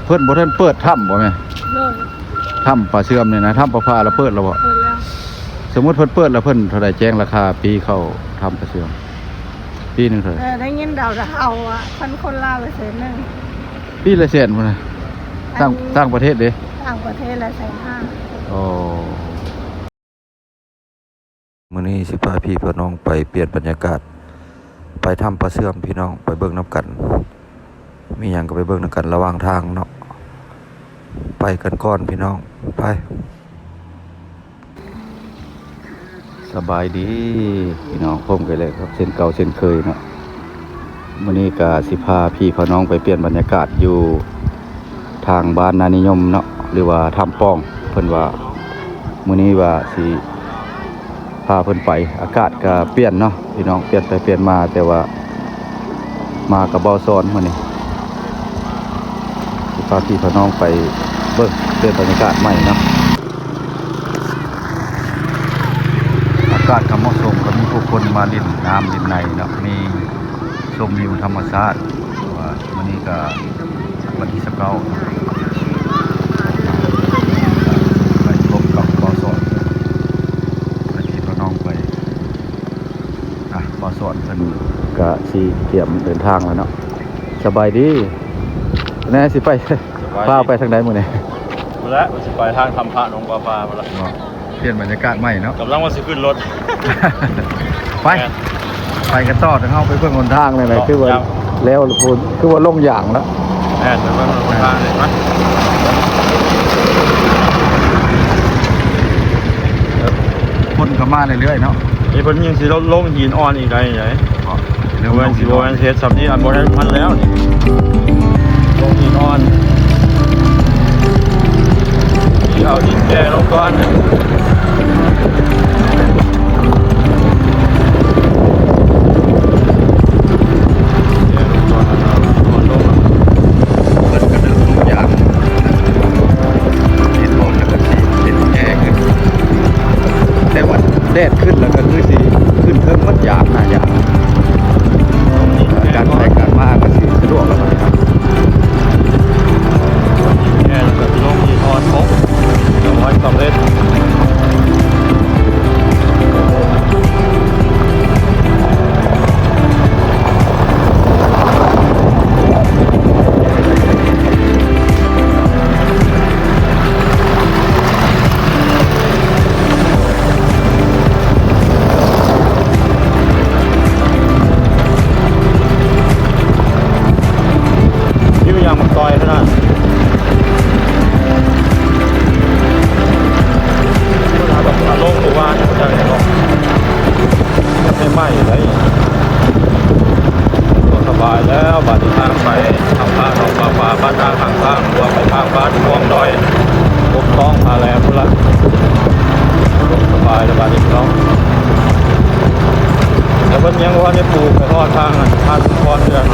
ເພິ່ນບໍ່ທັນເປີດຖ້ຳບໍ່ແມ່? ໂດຍ. ຖ້ຳປາເຊື່ອມນີ້ນະ ຖ້ຳປາພາລະເປີດແລ້ວບໍ່? ເປີດແລ້ວ. ສົມມຸດເພິ່ນເປີດແລ້ວ ເພິ່ນເທົ່າໃດ ແຈ້ງລາຄາປີ້ເຂົ້າຖ້ຳປາເຊື່ອມ ປີ້ໜຶ່ງເທົ່າໃດ? ເອີ ໄດ້ຍິນເດົາໆ ວ່າຄັນຄົນລາວລະແສນໜຶ່ງ. ປີ້ລະແສນພຸ້ນນະ. ຕ່າງ ອັນ ຕ່າງປະເທດເດ? ຕ່າງປະເທດລະແສນຫ້າ. ອໍ. ມື້ນີ້ຊິພາພີ່ພານ້ອງໄປປ່ຽນບັນຍາກາດ ໄປຖ້ຳປາເຊື່ອມພີ່ນ້ອງ ໄປເບິ່ງນຳກັນ ມີຫຍັງກໍໄປເບິ່ງນຳກັນລະຫວ່າງທາງເນາະ ໄປກັນກ່ອນພີ່ນ້ອງ ໄປ. ສະບາຍດີພີ່ນ້ອງ ພົບກັນອີກແລ້ວເຊັ່ນເກົ່າເຊັ່ນເຄີຍເນາະ. ມື້ນີ້ກະຊິພາພີ່ພານ້ອງໄປປ່ຽນບັນຍາກາດຢູ່ທາງບ້ານນານິຍົມເນາະ ຫຼືວ່າຖ້ຳປ່ອງ ເພິ່ນວ່າມື້ນີ້ວ່າຊິພາເພິ່ນໄປ. ອາກາດກະປ່ຽນເນາະພີ່ນ້ອງ ປ່ຽນໄປປ່ຽນມາ ແຕ່ວ່າມາກັບບ່າວສອນມື້ນີ້ ຊິພາພີ່ພານ້ອງໄປເບິ່ງ ປ່ຽນບັນຍາກາດໃໝ່ເນາະ. ອາກາດກໍເໝາະສົມ ກໍມີຜູ້ຄົນມາຫຼິ້ນນ້ຳຫຼິ້ນໃນເນາະ ມີຊົມວິວທຳມະຊາດ. ວ່າມື້ນີ້ກໍວັນທີຊາວເກົ້າ ໄປພົບກັບບ່າວສອນ ພາພີ່ພານ້ອງໄປ. ອ່ະ ບ່າວສອນເພິ່ນກໍຊິກຽມເດີນທາງແລ້ວເນາະ. ສະບາຍດີ ແນ່ ຊິໄປ ສະບາຍດີ ພາໄປທາງໃດມື້ນີ້? ພຸ້ນແຫຼະ ວ່າຊິໄປທາງຖ້ຳພະໜອງປາພາພຸ້ນລະ. ເນາະ ປ່ຽນບັນຍາກາດໃໝ່ເນາະ ກຳລັງວ່າຊິຂຶ້ນລົດ. ໄປ ແມ່ນ ໄປກັນຕໍ່ ເຮົາໄປເບິ່ງຫົນທາງແນວໃດ ຄືວ່າແລ້ວພຸ້ນ ຄືວ່າລົງຢາງແລ້ວ. ແມ່ນ ໄປເບິ່ງຫົນທາງເລີຍມາ. ຄົນກໍມາເລື້ອຍໆເນາະ. ນີ້ເພິ່ນຍັງຊິລົງຫີນອ່ອນອີກໄດ້ໃດ໋. ບໍ່ ເລີ່ມລົງຫີນອ່ອນ ບໍ່ແມ່ນຊິ ບໍ່ແມ່ນຊິເຮັດສ່ຳນີ້ ອັນບໍ່ໄດ້ມັນແລ້ວນີ້ ລົງຫີນອ່ອນ ຊິເອົາດິນແກ່ລົງກ່ອນ. ເພິ່ນກໍເລີ່ມລົງຢາງ ເຫັນບໍ່ ແລ້ວກໍຊິເຮັດແອຂຶ້ນ ແຕ່ວ່າແດດຂຶ້ນແລ້ວກໍຄືຊິຂຶ້ນເທິງໝົດຢາງ ໜ້າຢາງ ການໄປການມາກໍຊິສະດວກແລ້ວບັດນີ້. ແອ ແລ້ວກໍຊິລົງທີ່ຮອດຫົກ ກໍຮອດສຳເລັດ. ຢູ່ຢ່າງມັນຕ່ອຍຂະໜາດ ເວລາແບບອາລົມ ຫຼືວ່າຫຍັງຈັກເນາະ ຍັງໃໝ່ໆໄດ໋. ສະບາຍແລ້ວ ບາດນີ້ທາງໄປ ທາງພະໜອງປາພາ ບ້ານນາຂ້າງທາງ ຫຼືວ່າໄປທາງບ້ານມ່ວງນ້ອຍ ປົກຕ້ອງ ພາແລພຸ້ນລະ. ສະບາຍແລ້ວບາດນີ້ເນາະ ແຕ່ເພິ່ນຍັງບໍ່ທັນໄດ້ປູ ໄປຮອດທາງອັນທ່າຊຸມພອນເທື່ອ. ເ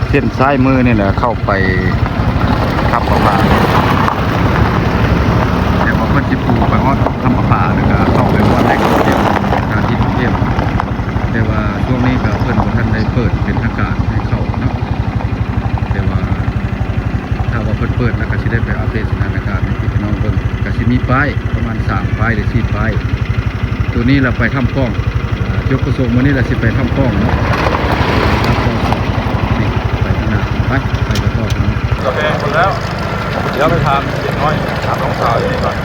ເສັ້ນຊ້າຍມືນີ້ແຫຼະ ເຂົ້າໄປຖ້ຳປະພາ ແຕ່ວ່າເພິ່ນຊິປູໄປຮອດຖ້ຳປະພາ ແລ້ວກໍເຂົ້າໄປຮອດໃນການເກັບທາງທີ່ກະເກັບ ແຕ່ວ່າຊ່ວງນີ້ກໍເພິ່ນບໍ່ທັນໄດ້ເປີດເປັນທາງການໃຫ້ເຂົ້າເນາະ ແຕ່ວ່າຖ້າວ່າເພິ່ນເປີດແລ້ວກໍຊິໄດ້ໄປອັບເດດສະຖານະການໃຫ້ພີ່ນ້ອງເບິ່ງ ກໍຊິມີປ້າຍປະມານສາມປ້າຍ ຫຼື ສີ່ປ້າຍ ໂຕນີ້ລະໄປຖ້ຳກ້ອງ ອ່າ ຈຸດປະສົງມື້ນີ້ລະຊິໄປຖ້ຳກ້ອງເນາະ ຖ້ຳກ້ອງສອງ ໄປຂ້າງໜ້າ ໄປ ໄປກັນຕໍ່ພີ່ນ້ອງ. ກາແຟໝົດແລ້ວ ດຽວໄປຖາມເດັກນ້ອຍ ຖາມນ້ອງສາວຢູ່ນີ້ກ່ອນ.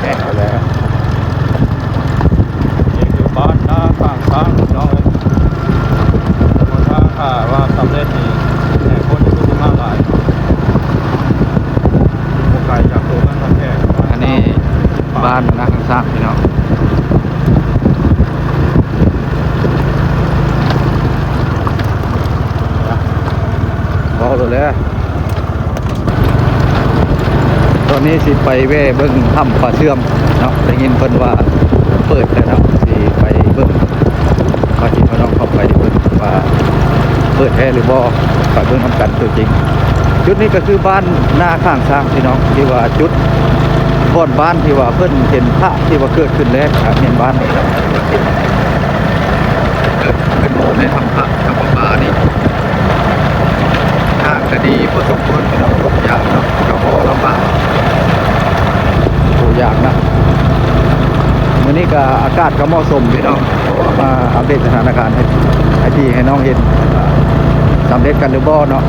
ແຈ້ງເອົາແລ້ວ ນີ້ຄືບ້ານນາຂ້າງຊ້າງ ພີ່ນ້ອງເອີຍ. ຖ້າວ່າສຳເລັດນີ້ ແຂກຄົນຄືຊິມາຫຼາຍ ບໍ່ໄກຈາກໂຕເມືອງທ່າແຂກ. ອັນນີ້ບ້ານນາຂ້າງຊ້າງ ພີ່ນ້ອງ. ເວົ້າໂລດແຫຼະ ຕອນນີ້ຊິໄປແວ່ເບິ່ງຖ້ຳປາເຊື່ອມເນາະ ໄດ້ຍິນເພິ່ນວ່າເປີດແລ້ວເນາະ ຊິໄປເບິ່ງ ພາພີ່ພານ້ອງເຂົ້າໄປເບິ່ງວ່າເປີດແທ້ຫຼືບໍ່ ໄປເບິ່ງນຳກັນຕົວຈິງ. ຈຸດນີ້ກໍຄືບ້ານນາຂ້າງຊ້າງ ພີ່ນ້ອງ ທີ່ວ່າຈຸດບ່ອນບ້ານທີ່ວ່າເພິ່ນເຫັນພະທີ່ວ່າເກີດຂຶ້ນແລ້ວ ແມ່ນບ້ານ ເປັນ ເປັນໂມເດລໃນຖ້ຳພະ ຖ້ຳປະພານີ້ ທາງກະດີພໍສົມຄວນພີ່ນ້ອງ ທຸກຢ່າງເນາະ ກະບໍ່ລຳບາກ ໂອ້ ຢາກນະ. ມື້ນີ້ກະອາກາດກະເໝາະສົມພີ່ນ້ອງ ມາອັບເດດສະຖານະການໃຫ້ ໃຫ້ພີ່ໃຫ້ນ້ອງເຫັນ ສຳເລັດກັນຫຼືບໍ່ເນາະ.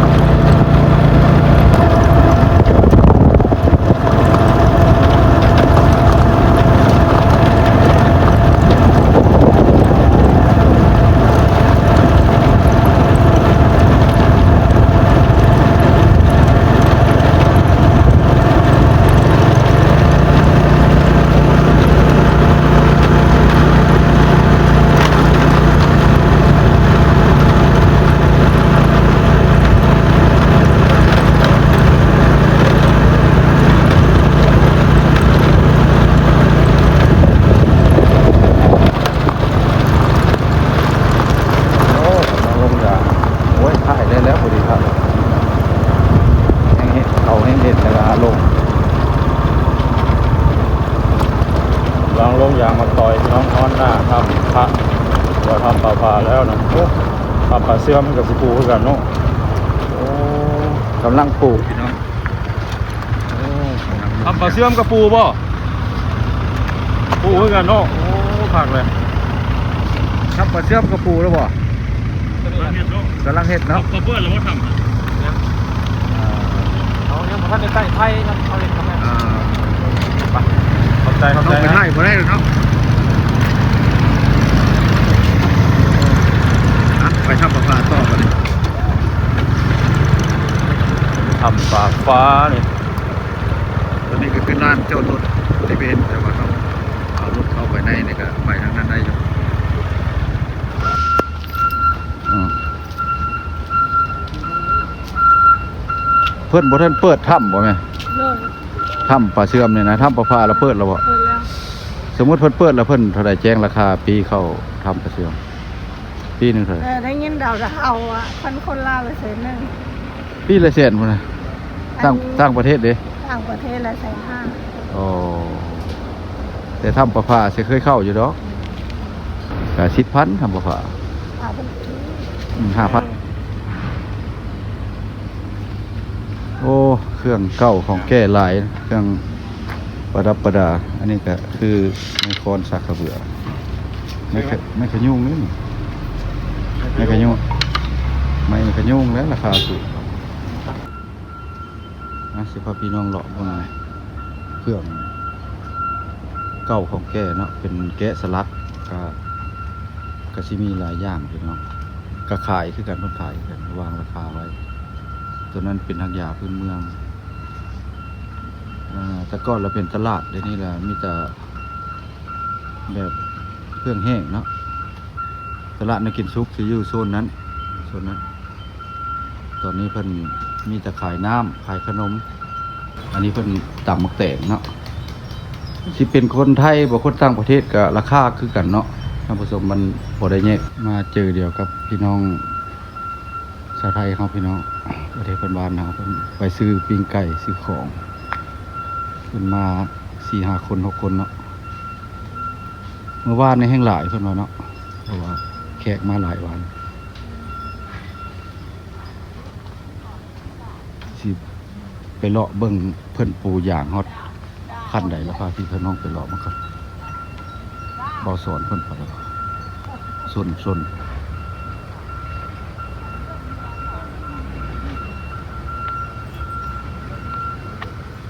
ໂອ້ ກຳລັງລົງຢາງ ໂອ້ຍ ຖ່າຍໄດ້ແລ້ວ ພໍດີຄັບ ແຮງເຮັດ ເຂົາແຮງເຮັດ ແຕ່ວ່າລົງ ກຳລັງລົງຢາງມາຕໍ່ຍ ພີ່ນ້ອງ ຮອດໜ້າຖ້ຳພະ ວ່າຖ້ຳປາພາແລ້ວນະ. ໂອ້ ຖ້ຳປາເຊື່ອມກໍຊິປູຄືກັນເນາະ. ໂອ້ ກຳລັງປູພີ່ນ້ອງ. ໂອ້ ຖ້ຳປາເຊື່ອມກະປູບໍ່? ປູຄືກັນເນາະ. ໂອ້ ຄັກເລີຍ. ຖ້ຳປາເຊື່ອມກະປູແລ້ວບໍ່? ກຳລັງເຮັດເນາະ. ເຂົາເປີດແລ້ວບໍ່ຖ້ຳ? ເຂົາຍັງບໍ່ທັນໄດ້ໃຊ້ໄຟນຳ ເຂົາເຮັດກຳລັງ. ອ່າ ໄປ ຂອບໃຈ ຂອບໃຈ. ເຮົາໄປຖ່າຍບໍ່ໄດ້ແລ້ວເນາະ. ອ່ະ ໄປຖ້ຳປາພາຕໍ່ບັດນີ້. ຖ້ຳປາພານີ້ ຕົວນີ້ກໍຄືລານຈອດລົດທີ່ເຫັນ ແຕ່ວ່າເຮົາເອົາລົດເຂົ້າໄປໃນນີ້ກໍໄປທາງນັ້ນໄດ້ຢູ່. ອືມ ເພິ່ນບໍ່ທັນເປີດຖ້ຳບໍ່ແມ່? ໂດຍ. ຖ້ຳປາເຊື່ອມນີ້ນະ ຖ້ຳປາພາລະເປີດແລ້ວບໍ່? ເປີດແລ້ວ. ສົມມຸດເພິ່ນເປີດແລ້ວ ເພິ່ນເທົ່າໃດ ແຈ້ງລາຄາປີ້ເຂົ້າຖ້ຳປາເຊື່ອມ? ປີ້ໜຶ່ງເທົ່າໃດ? ເອີ ໄດ້ຍິນດາວໆວ່າ ຄັນຄົນລາວລະແສນໜຶ່ງ. ປີ້ລະແສນພຸ້ນນະ. ຕ່າງ ອັນ ຕ່າງປະເທດເດ? ຕ່າງປະເທດລະແສນຫ້າ. ໂອ້ ແຕ່ຖ້ຳປາພາຊິເຄີຍເຂົ້າຢູ່ດອກ. ກະສິບພັນ ຖ້ຳປາພາ. ຫ້າພັນ. ອືມ ຫ້າພັນ. ໂອ້ ເຄື່ອງເກົ່າຂອງແກ່ຫຼາຍ ເຄື່ອງ ປະດັບປະດາ. ອັນນີ້ກະຄືໄມ້ຄ້ອນສາກກະເບືອ ໄມ້ຂະ ໄມ້ຂະຍຸງນີ້ ໄມ້ຂະຍຸງ ໄມ້ຂະຍຸງແຫຼະ ລາຄາຖືກ. ອ່ະ ຊິພາພີ່ນ້ອງເລາະເບິ່ງເຄື່ອງເກົ່າຂອງແກ່ເນາະ ເປັນແກະສະຫຼັກ ກະ ກະຊິມີຫຼາຍຢ່າງພີ່ນ້ອງ ກະຂາຍຄືກັນ ເພິ່ນຂາຍຄືກັນ ວາງລາຄາໄວ້. ໂຕນັ້ນເປັນທັງຢາພື້ນເມືອງ. ອ່າ ແຕ່ກ່ອນລະເປັນຕະຫຼາດ ດຽວນີ້ລະມີແຕ່ແບບເຄື່ອງແຫ້ງເນາະ. ຕະຫຼາດແນວກິນສຸກຊິຢູ່ໂຊນນັ້ນ ໂຊນນັ້ນ. ຕອນນີ້ເພິ່ນມີແຕ່ຂາຍນ້ຳ ຂາຍຂະໜົມ. ອັນນີ້ເພິ່ນຕຳໝາກແຕງເນາະ. ຊິເປັນຄົນໄທບໍ່ ຄົນຕ່າງປະເທດກະລາຄາຄືກັນເນາະ ທ່ານຜູ້ຊົມ. ມັນບໍ່ໄດ້ແຍກ. ມາເຈີດຽວກັບພີ່ນ້ອງ ຊາວໄທເຮົາພີ່ນ້ອງ ປະເທດເພື່ອນບ້ານເຮົາ ເພິ່ນໄປຊື້ປີ້ງໄກ່ຊື້ຂອງ ເພິ່ນມາສີ່ຫ້າຄົນຫົກຄົນເນາະ. ເມື່ອວານນີ້ແຮ່ງຫຼາຍເພິ່ນວ່າເນາະ ເພາະວ່າແຂກມາຫຼາຍວານ. ຊິໄປເລາະເບິ່ງເພິ່ນປູຢາງຮອດຂັ້ນໃດລະ ພາພີ່ນ້ອງໄປເລາະມັນກ່ອນ. ເບົາສອນເພິ່ນໄປແລ້ວ ຊົນ ຊົນ.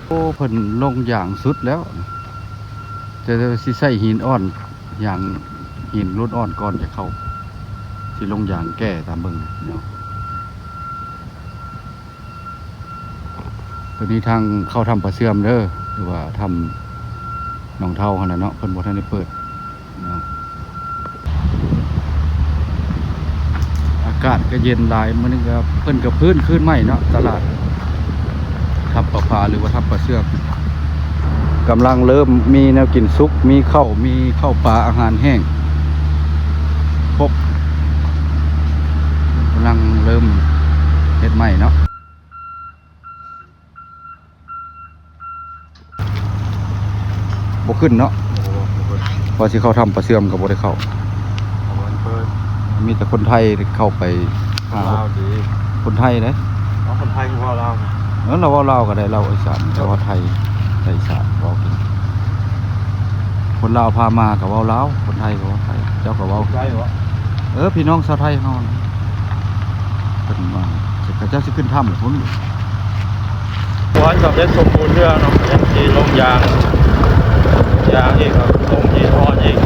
ໂອ້ ເພິ່ນລົງຢາງສຸດແລ້ວ ແຕ່ວ່າຊິໃສ່ຫີນອ່ອນ ຢາງຫີນລຸ້ນອ່ອນກ່ອນຈະເຂົ້າ ຊິລົງຢາງແກ່ຕາມເບິ່ງເນາະ. ໂຕນີ້ທາງເຂົ້າຖ້ຳປາເຊື່ອມເດີ ຫຼືວ່າຖ້ຳໜອງເທົາຫັ້ນແຫຼະເນາະ ເພິ່ນບໍ່ທັນໄດ້ເປີດເນາະ. ອາກາດກໍເຢັນຫຼາຍ ມື້ນີ້ກໍເພິ່ນກໍຟື້ນຄືນໃໝ່ເນາະ ຕະຫຼາດຖ້ຳປະພາ ຫຼືວ່າຖ້ຳປາເຊື່ອມ ກຳລັງເລີ່ມມີແນວກິນສຸກ ມີເຂົ້າ ມີເຂົ້າປາ ອາຫານແຫ້ງ ຄົບ ກຳລັງເລີ່ມເຮັດໃໝ່ເນາະ. ບໍ່ຂຶ້ນເນາະ ບໍ່ ບໍ່ຂຶ້ນ ວ່າຊິເຂົ້າຖ້ຳປາເຊື່ອມກໍບໍ່ໄດ້ເຂົ້າ ເຂົາບໍ່ໃຫ້ເປີດ ມີແຕ່ຄົນໄທເຂົ້າໄປຫາ ຄົນລາວຕິ ຄົນໄທເດ້ ເອົາ ຄົນໄທຄືເວົ້າລາວ ເອີ ລາວເວົ້າລາວກໍໄດ້ ລາວອີສານ ແຕ່ວ່າໄທ ໄທອີສານເວົ້າເກັ່ງ. ຄົນລາວພາມາກໍເວົ້າລາວ ຄົນໄທກໍເວົ້າໄທ ເຈົ້າກໍເວົ້າ ໄດ້ບໍ່? ເອີ ພີ່ນ້ອງຊາວໄທເຮົາ ເພິ່ນວ່າເຂົາເຈົ້າຊິຂຶ້ນຖ້ຳພຸ້ນ ບໍ່ທັນສຳເລັດສົມບູນເທື່ອເນາະ ຍັງຊິລົງຢາງ ຢາງອີກ ລົງຫີນອ່ອນອີກ.